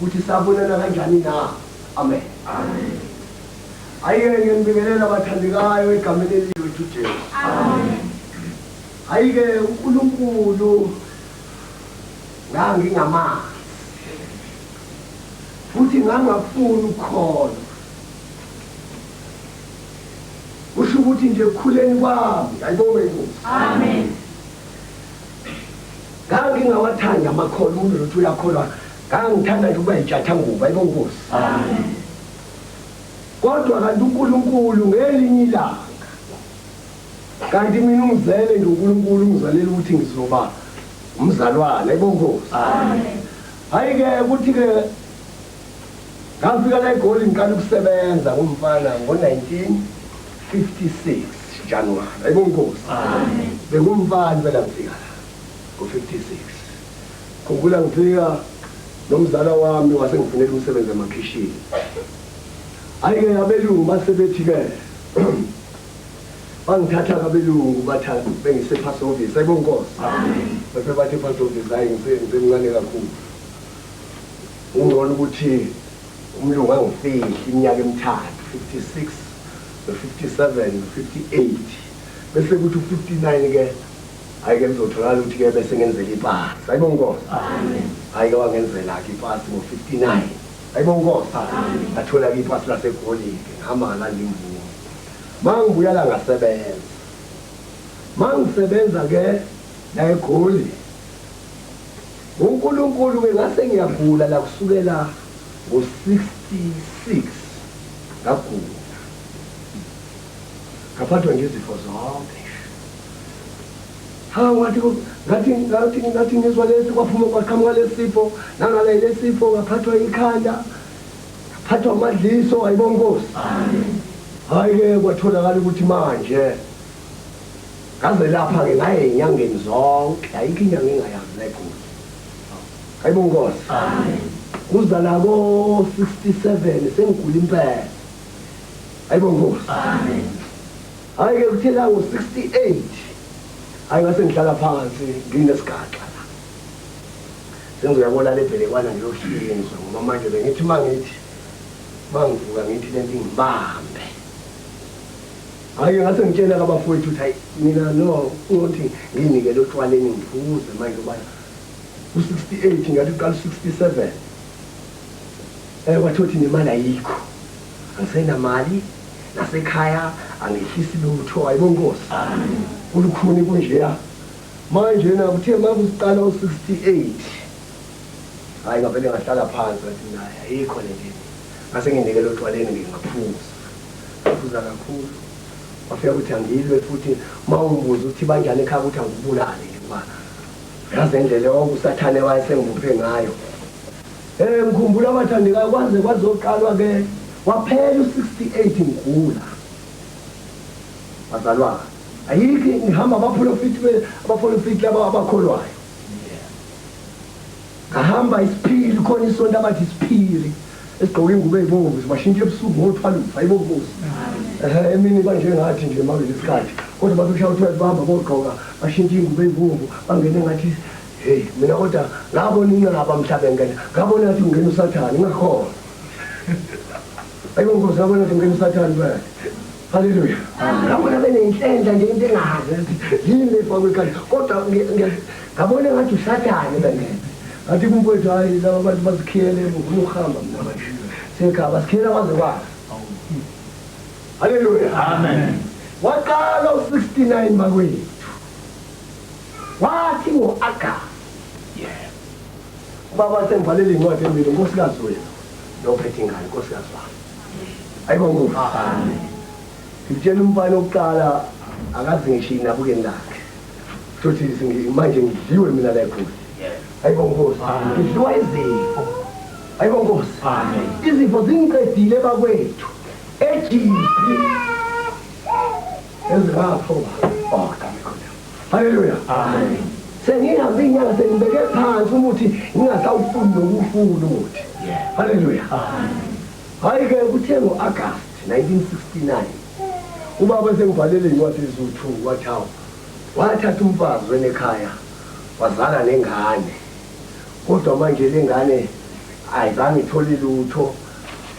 Ukuthi sabonana kanjani na? Amen. Amen. Hayi-ke ngiyanibingelela bathandekayo egameni eliwethu Jesu. Amen. Hayi-ke uNkulunkulu ngangingamazi futhi ngangafuni ukukholwa. Kusho ukuthi nje ekukhuleni kwami, ayibonge inkosi. Amen. Ngangingawathandi amakholwa, umuntu uthi uyakholwa, ngangithanda nje ukuba yitshathangubo, ayibonge inkosi. Amen. Kodwa kanti uNkulunkulu ngelinye ilanga, kanti mina ungizele nje uNkulunkulu ungizalela ukuthi ngizoba umzalwane, ayibonge inkosi. Amen. Hayi-ke ukuthi-ke ngafika la eGoli ngiqala ukusebenza ngumfana ngo-1956 January. Ayibonge inkosi. Amen. Bengumfana phela ngifika la ngo-56. Khumbula ngifika nomzala wami wasengifunela umsebenzi emakhishini. Hayi-ke abelungu base bethi-ke bangithatha abelungu batha bengise-pass office. Ayibonge inkosi. Amen. Bese bathi e-pass office hayi ngisemncane kakhulu. Ungcono ukuthi umlungu angifihli iminyaka emithathu, 56 no-57 no-58, bese kuthi u-59 ke hayi ke kuzotholakala ukuthi ke bese ngenzela ipasi. Ayibonge inkosi. Amen. Hayi ke wangenzela ke ipasi ngo-59. Ayibonge inkosi. Amen. Ngathola ke ipasi laseGoli ke ngihamba ngalanda imvume. Mangibuya la ngasebenza. Mangisebenza ke la eGoli uNkulunkulu ke ngase ngiyagula la kusukela ngo-66 ngagula. Ngaphathwa nje izifo zonke. Ha ngathi ngathi ngathi ngathi ngizwa lesi kwaphuma kwaqhamuka lesifo nangala lesifo ngaphathwa ikhanda ngaphathwa amadliso ayibonge inkosi. Amen. Hayi ke kwatholakala ukuthi manje ngaze lapha ke ngaye enyangeni zonke ayikho inyanga engayazi la eGoli. Ayibonge inkosi. Amen. Kuza la ko 67 sengigula impela. Ayibonge inkosi. Amen. Hayi ke kuthe la ngo 68 hayi ngase ngihlala phansi nginesigaxa la. Sengizoyabona le bhelekwana ngiyohlinzwa ngoba manje bengithi mangithi mangivuka ngithi lento ingibambe. Hayi ngase ngitshela abafowethu ukuthi hayi mina no ukuthi ngiyinikele otshwaleni ngiphuze manje ngoba u-68 ngathi uqala u-67 kwathiwa ukuthi nemali ayikho, angisenamali nasekhaya angehlisi lutho. Ayibonge inkosi. Kulukhuni kunjeya manje na kuthe makusiqala u-68 hayi ngavele ngahlala phansi ngathi mina ayikho le nto, ngase nginikele otshwaleni ngingaphuza ngaphuza kakhulu. Kwafika ukuthi angilwe futhi uma ungibuza ukuthi banjani ekhaya ukuthi angikubulale nje ngoba yazi indlela yonke usathane wayesengibophe ngayo. Ngikhumbula abathandekayo kwaze kwazoqalwa ke waphela u-68 ngigula. Bazalwane, ayikho ngihamba abaprofiti abaprofiti laba abakholwayo. Ngahamba isiphili khona isonto abathi isiphili esigqoka ingubo ezibomvu sibashintsha ebusuku ngo-12 ayibonge inkosi. Emini kanje ngathi nje mawile isikhathi kodwa bakushaya u-12 bahamba bogqoka bashintsha ingubo ezibomvu bangene ngathi hey mina kodwa ngabona inqaba mhla bengena ngabona ngathi kungena usathane ngakhona. Ayibonge inkosi ngabona ngathi kungena usathane phela. Haleluya. Ngabona benenhlenhla nje into engazi yini lefakwe ekhanda kodwa ngabona ngathi usathane bengena. Ngathi kumfowethu hayi laba bantu basikhiyele ngifuna ukuhamba mina manje. Sekhaya basikhiyela kwaze kwasa. Haleluya. Amen. Waqala u-69 bakwethu. Wathi ngo-August. Yeah. Ubaba sengibhalele incwadi embili unkosikazi wethu lophethe ingane unkosikazi wami. Ayibonge inkosi. Amen. Ngitshela umfana okuqala akazi ngisho inabukeni lakhe. Futhi manje ngidliwe mina la eGoli. Yeah. Ayibonge inkosi. Amen. Ngidliwa izifo. Ayibonge inkosi. Amen. Izifo zingiqedile bakwethu. Egypt. Ezingapho ba. Oh, game khona. Haleluya. Amen. Sengihambe inyanga sengibeke phansi umuthi ngingasawufuni nokufuna umuthi. Yeah. Haleluya. Amen. Hayi ke kuthe ngo-August 1969 ubaba sengibhalele incwadi eziwu-2 wathi hawu wathatha umfazi wena ekhaya wazala nengane kodwa manje le ngane Ayizange ithole lutho.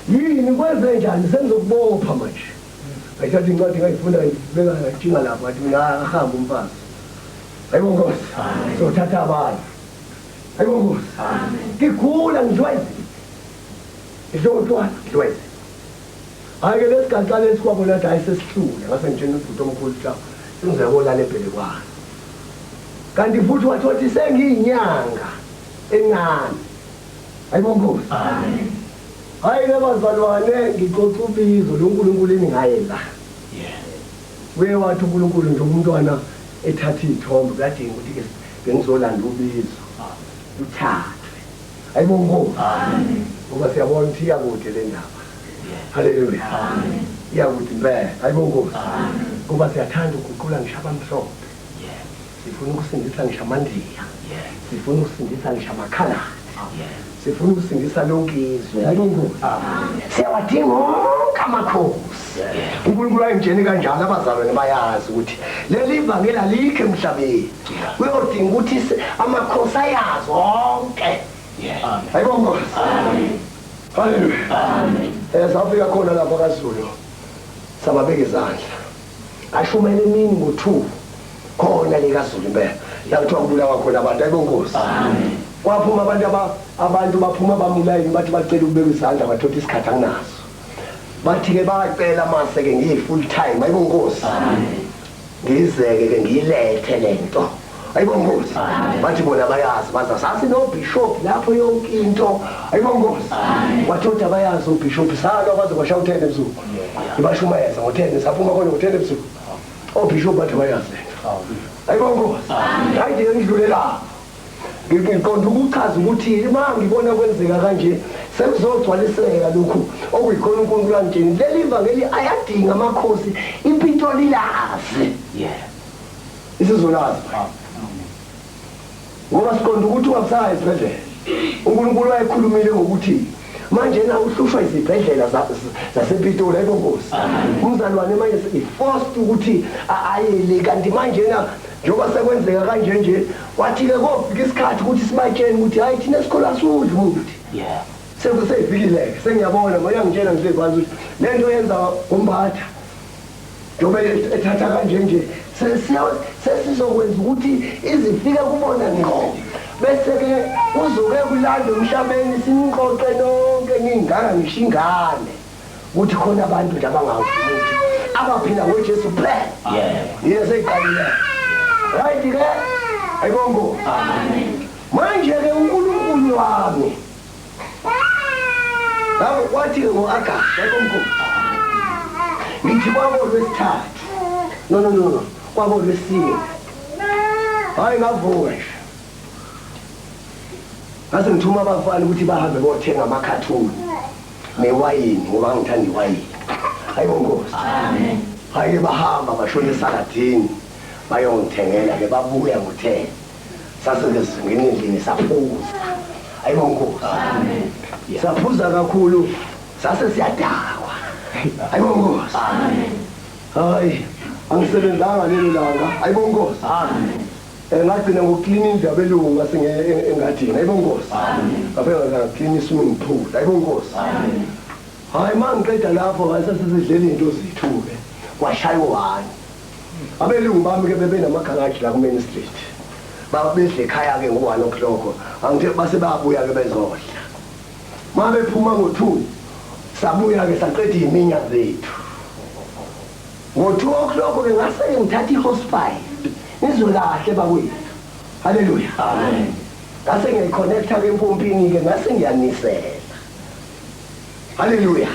Yini kwenze njani sengizokubopha manje. Ngayithatha incwadi ngayifunda ngayibeka ngayitshinga lapho ngathi mina ahambe umfazi. Hayibo Nkosi. Sothatha abanye. Hayibo Nkosi. Ngigula ngidliwa izinto. Ngidliwa utshwala, ngidliwa izinto. Hhayi-ke lesi gaxa lesi kwabona ukuthi hhayi sesihlule ngase ngitshena ubhuti omkhulu ukuthi sengizoya kolala ebhelekwane. Kanti futhi wathi wathi sengiyinyanga encane. Hayibo Nkosi. Hhayi-ke bazalwane ngixoxa ubizo lo Nkulunkulu eningaye la. Uye wathi uNkulunkulu nje umntwana ethatha iy'thombe kuyadinga ukuthi-ke bengizolanda ubizo luthathwe. Hayibo Nkosi. Ngoba siyabona ukuthi iyakude le ndaba. Haleluya. Iyakude impela. Hayibo Nkosi. Ngoba siyathanda ukuguqula ngisho abamhlophe. Sifuna ukusindisa ngisho amaNdiya. Sifuna ukusindisa ngisho amakhaladi. Sifuna ukusindisa lonke izwe. Hayibo Nkosi. Siyawadinga onke amakhosi. uNkulunkulu wayengitshene kanjalo abazalwane bayazi ukuthi leli vangeli alikho emhlabeni. Kuyodinga ukuthi amakhosi ayazi onke. Hayibo Nkosi. Haleluya. Safika khona lapha kaZulu. Sababeka izandla. Ngashumayela emini ngo-2 khona le kaZulu impela. La kuthiwa kubulawa khona abantu. Hayibo Nkosi. Kwaphuma abantu abantu baphuma bamulayini bathi bacela ukubeka izandla bathola isikhathi anginaso. Bathi-ke bacela mase-ke ngiyi-full time. Hayibo Nkosi. Ngizeke-ke ngiyilethe le nto. Hayibo Nkosi. Bathi bona bayazi baza sasi nobishop lapho yonke into. Hayibo Nkosi. Wathi kodwa bayazi obishop salwa kwaze kwashaya u-10 ebusuku. Ibashumayeza ngo-10 saphuma khona ngo-10 ebusuku. Obishop bathi bayazi le nto. Hayibo Nkosi. Hayi nje ngidlule lapho. Ngiqonda ukuchaza ukuthi uma ngibona kwenzeka kanje sekuzogcwaliseka lokhu okuyikhona uNkulunkulu angitsheni. Leli vangeli ayadinga amakhosi iPitoli lazi. Isizolazi ngoba siqonda ukuthi ungabusayi esibhedlela. uNkulunkulu wayekhulumile ngokuthi manje na uhlushwa izibhedlela zasePitoli. Hayibo Nkosi. Umzalwane manje i-forced ukuthi ayele kanti manje na njengoba sekwenzeka kanje nje wathi-ke kofika isikhathi ukuthi sibatshene ukuthi hhayi thina esikhulu asudli umuthi. Sekuseyifikile-ke sengiyabona ngoba uyangitshela ngihlezi phansi ukuthi le nto yenza ngombatha njengoba ethatha kanje nje sesizokwenza ukuthi izifike kubona ngqo bese-ke kuzoke kulanda emhlabeni siniqoqe nonke ningaka ngisho ingane ukuthi khona abantu nje abangazi ukuthi abaphila ngoJesu kuphela. Yiyo seyiqalile. Right ke? Ayibongo. Manje-ke uNkulunkulu wami Ngakho kwathi-ke ngo-Agasti, ayibomkhulu. Ngithi kwakolwesithathu. No, no, no, no. Kwakolwesine. Hhayi ngavuka nje. Ngase ngithuma abafana ukuthi bahambe bothenga amakhathuni newayini ngoba ngithanda iwayini. Hayibo Nkosi. Hhayi bahamba bashona esaladini bayongithengela ke babuya ngo-10. Sase-ke singena endlini saphuza. Hayibo Nkosi. Saphuza kakhulu sase siyadakwa. Hayibo Nkosi. Hayi angisebenzanga lelo langa. Hayibo Nkosi. Ngagcina ngokuklina indlu yabelungu ngase engadini. Hayibo Nkosi. Ngafika ngaklina i-swimming pool. Hayibo Nkosi. Hayi uma ngiqeda lapho ngase sesidlela izinto zethu-ke. Kwashaya u-1. Abelungu bami-ke bebenamagaraji la ku-Main Street. Babedla ekhaya-ke ngo-1 o'clock. Angithe base bayabuya-ke bezodla. Uma bephuma ngo-2 sabuya-ke saqeda iy'minya zethu. Ngo-2 o'clock-ke ngase ngithatha i-horse pipe. Nizwe kahle bakwethu. Haleluya. Ngase ngiyayiconnecta-ke empompini-ke ngase ngiyanisela. Haleluya.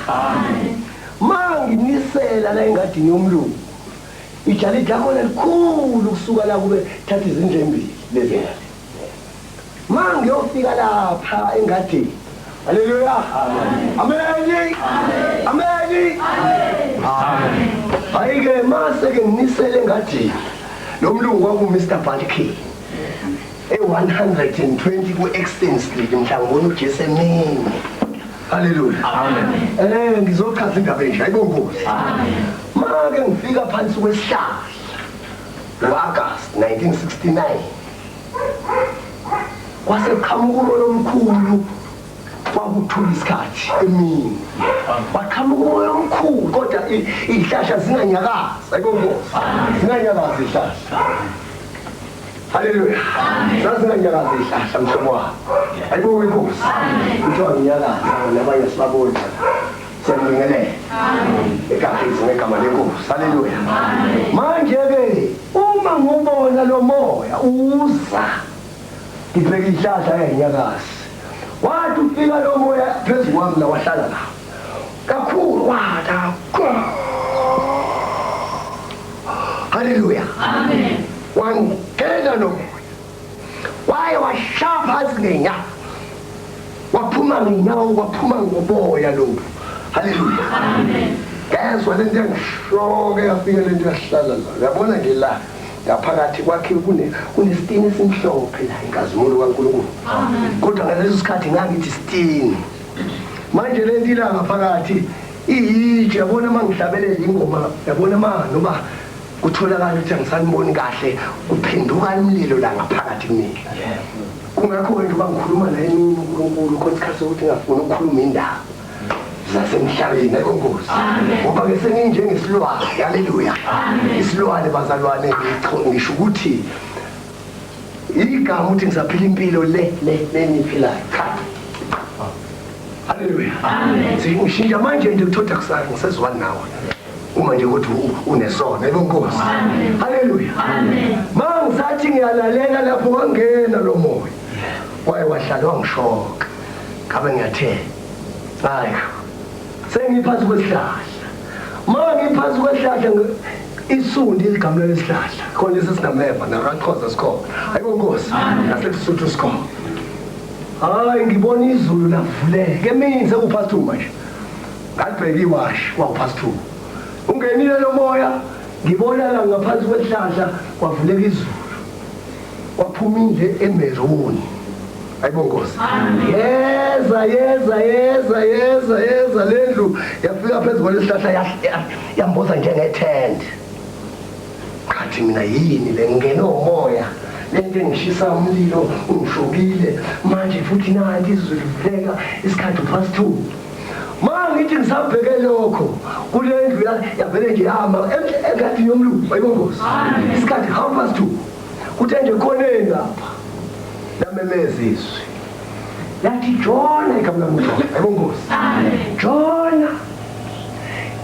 Ma nginisela la engadini yomlungu. Ijalidi lakhona likhulu kusuka la kube thatha izindlu embili lezi ngale. Ma ngiyofika lapha engadini. Haleluya. Amen. Amen. Hayi-ke mase ke nginisele engadini. Lo mlungu kwaku Mr. Balkin. E-120 ku-Exton Street mhla ngibona uJesu emini. Haleluya. Amen. Ngizochaza indaba enje hayibo Nkosi. Make ngifika phansi kwesihlahla ngo-August 1969. Kwase kuqhamuka umoya omkhulu. Kwakuthula isikhathi emini. Waqhamuka umoya omkhulu kodwa izihlahla zinganyakazi. Ayibongozi. Zinganyakazi izihlahla. Haleluya. Zazinganyakazi izihlahla mhlobo wami. Ayibonge inkosi. Kuthiwa nginyakaza nabanye sibabona. Siyabingelela. Amen. Ekahizi ngegama lenkosi. Haleluya. Manje ke uma ngubona lo moya uza ngibheka izihlahla ezinyakazi. Wathi ufika lo moya phezu kwami la wahlala la. Kakhulu wada. Haleluya. Amen. Wangena lo moya. Waye washaya phansi ngenyawo. Waphuma ngenyawo waphuma ngoboya lobu. Haleluya. Amen. Ngezwa lento yangishoke yafika lento yahlala la. Uyabona nje la ngaphakathi kwakhe kunesitini esimhlophe la inkazimulo kaNkulunkulu. Amen. Kodwa ngaleso sikhathi ngangithi sitini. Manje lento ila ngaphakathi iyitshe yabona mangihlabelela ingoma yabona ma noma kutholakala ukuthi angisaniboni kahle kuphenduka umlilo la ngaphakathi kumina. Kungakho nje uba ngikhuluma naye emini uNkulunkulu khona isikhathi sokuthi ngingafuni ukukhuluma indaba zasemhlabeni ayingozi ngoba ke senginjengesilwane. Haleluya. Isilwane bazalwane ngisho ukuthi igama ukuthi ngisaphila impilo le le leniphilayo cha. Haleluya. Amen. Ngishintsha manje nje kuthoda kusasa ngisezwani nawe. Uma nje ukuthi unesono ayibonkosi. Haleluya. Amen. Mangisathi ngiyalalela lapho wangena lo moya. Waye wahlala wangishoka. Ngabe ngiyathe. Hayi. Sengiphansi kwesihlahla. Mangiphansi kwesihlahla isundi igamula lesihlahla. Khona lesi sinameva nakaXhosa sikhona. Ayibonkosi. Nasesuthu sikhona. Hayi ngibona izulu lavuleka. Emini sekupast 2 manje. Ngalibheka iwashi kwakupast 2. Ungenile lo moya ngibona la ngaphansi kwesihlahla kwavuleka izulu. Kwaphuma indle emeruni. Ayibonkosi. Yeza yeza yeza yeza yeza lendlu yafika phezulu kwesihlahla yamboza njengethende. Ngathi mina yini le ngene umoya lento engishisa umlilo ungishokile manje futhi nanti izulu livuleka isikhathi past 2. Mangithi ngisabheke lokho kule ndlu yavele nje yama engadini yomlungu ayibongozi. Isikhathi 2:30 kuthe nje khoneni lapha lamemeza izwi lathi Jona igama lami uJona ayibongozi. Jona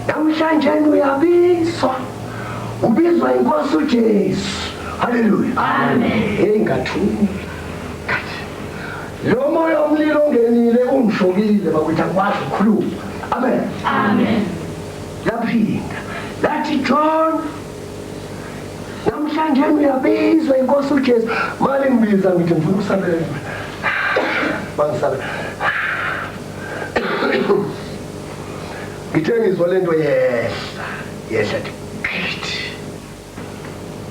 namhlanje uyabizwa ubizwa inkosi uJesu. Haleluya. Amen. Hey ngathula. Lo moya omlilo ongenile ungishokile bakuthi akwazi ukukhuluma. Amen. Amen. Laphinda lathi John namhlanje uyabizwa inkosi uJesu. Mali ngibiza ngithi ngifuna ukusabela. Bangisabela. Ngithe ngizwa lento yehla. Yehla thi.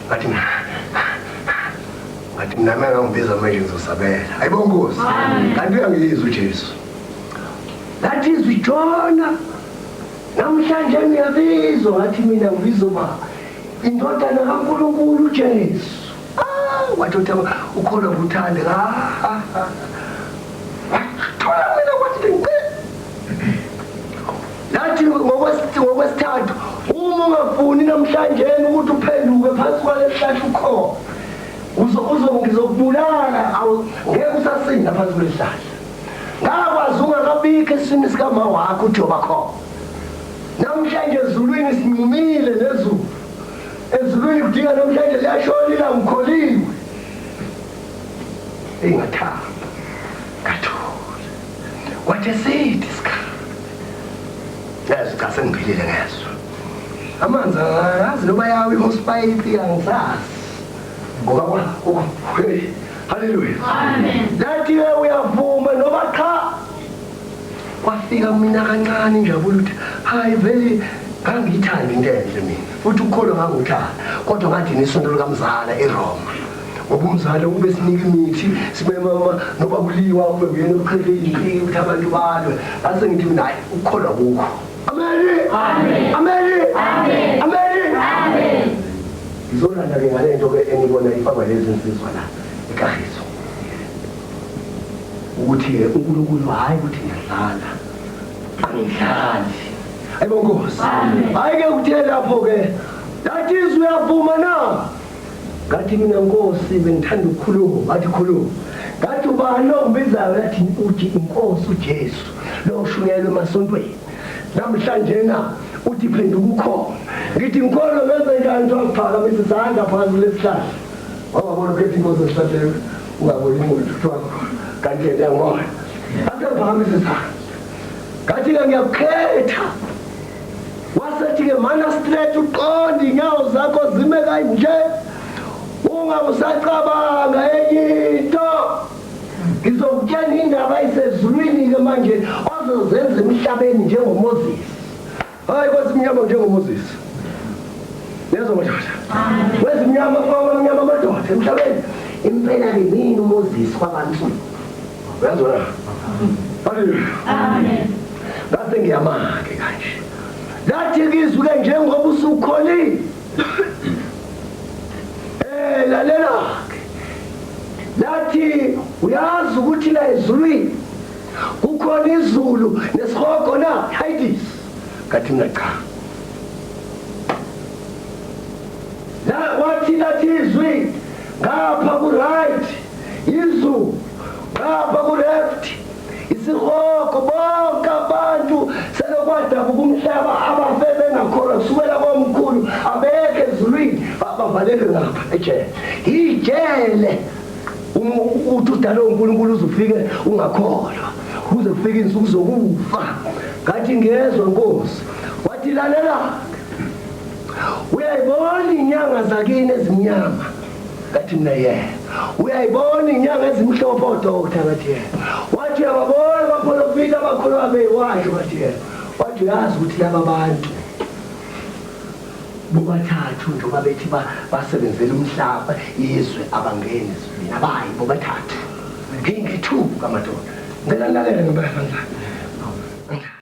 Ngathi ngathi mina ngangibiza manje ngizosabela. Ayibongozi. Kanti uyangizwa uJesu. Lathi izwi Jona namhlanje ngiyabizwa ngathi mina ngibizwa ba indodana kaNkulunkulu uJesu. Ah wathi ukholwa uthande ah. Wathola mina kwathi ngeke. Lathi ngokwesithathu uma ungafuni namhlanje ukuthi uphenduke phansi kwalesihlahla ukhona. Uzongizokubulala ngeke usasinda phansi kwesihlahla. Ngakwazi ungakabikho esiswini sikama wakho uthi yoba khona. Namhlanje ezulwini sinqumile nezulu. Ezulwini kudinga namhlanje liyashona ilanga ukholiwe. Engathamba ngathula. Wathi sithi isikhathi. Yazi cha sengiphilile ngezwe. Amanzi angazi noma yawo ihorse-pipe angisazi. Ngoba haleluya. Amen. Lathi uyavuma noma cha. Kwafika mina kancane injabulo ukuthi hayi vele ngangiyithanda into enhle mina. Futhi ukukholwa nganguthanda. Kodwa ngathi nesonto likamzala eRoma. Ngoba umzala ube sinika imithi sibe mama noba kuliwa kube kuyena uqhele impiki ukuthi abantu balwe. Ngase ngithi mina hayi ukukholwa kukho. Amen. Amen. Amen. Amen. Amen. Amen. Ngizolanda ke ngale nto ke enibona ifakwa lezi insizwa la ekahiso. Ukuthi uNkulunkulu hayi ukuthi ngiyadlala. Angidlali. Ayibo Nkosi. Hayi ke uthe lapho ke lathi izwi uyavuma na? Ngathi mina Nkosi bengithanda ukukhuluma, ngathi khuluma. Ngathi ubani ongibizayo lathi uthi inkosi uJesu lo oshunyayelwe emasontweni. Namhlanje na uthi phenduka ukhona. Ngithi ngikhona ngenze njani kuthiwa ngiphakamisa isandla phansi lesihlahla. Wangabona ukhetha inkosi esihlahleni ungaboni umuntu kuthiwa kanti yena uyangibona. Ngathi ngiphakamisa isandla. Ngathi-ke ngiyakukhetha. Wasethi-ke mana straight uqonde inyawo zakho zime kanje. Ungabe usacabanga enye into. Ngizokutshela indaba isezulwini-ke manje ozozenza emhlabeni njengoMoses. Hayi kwezimnyama njengoMoses. Yezwa madoda. Kwezimnyama kwamnyama amadoda emhlabeni. Impela-ke mina uMoses kwabantu. Uyazwa na? Haleluya. Amen. Ngase ngiyamake kanje. Lathi kizwi ke njengoba usukholile. Lalela ke. Lathi uyazi ukuthi la ezulwini kukhona izulu nesihogo na Hades. Ngathi mina cha. La wathi lathi izwi ngapha ku right izulu ngapha ku left isihogo bonke abantu selokwadabuka umhlaba abafe bengakholwa kusukela komkhulu abekho ezulwini bavalelwe ngapha ejele ijele uthi udalwe uNkulunkulu uzufike ungakholwa kuze kufike insuku zokufa. Ngathi ngezwa Nkosi. Wathi lalela uyayibona inyanga zakini ezimnyama. Ngathi mina yebo. Uyayibona inyanga ezimhlophe odokotela. Ngathi yebo. Wathi uyababona abaprofita abakhuluma beyiwasho. Ngathi yebo. Wathi uyazi ukuthi laba bantu bobathathu njengoba bethi basebenzela umhlaba izwe abangeni ezulwini abayi bobathathu. Ngingithuka madoda. Ngicela nilalele ngempela bandla.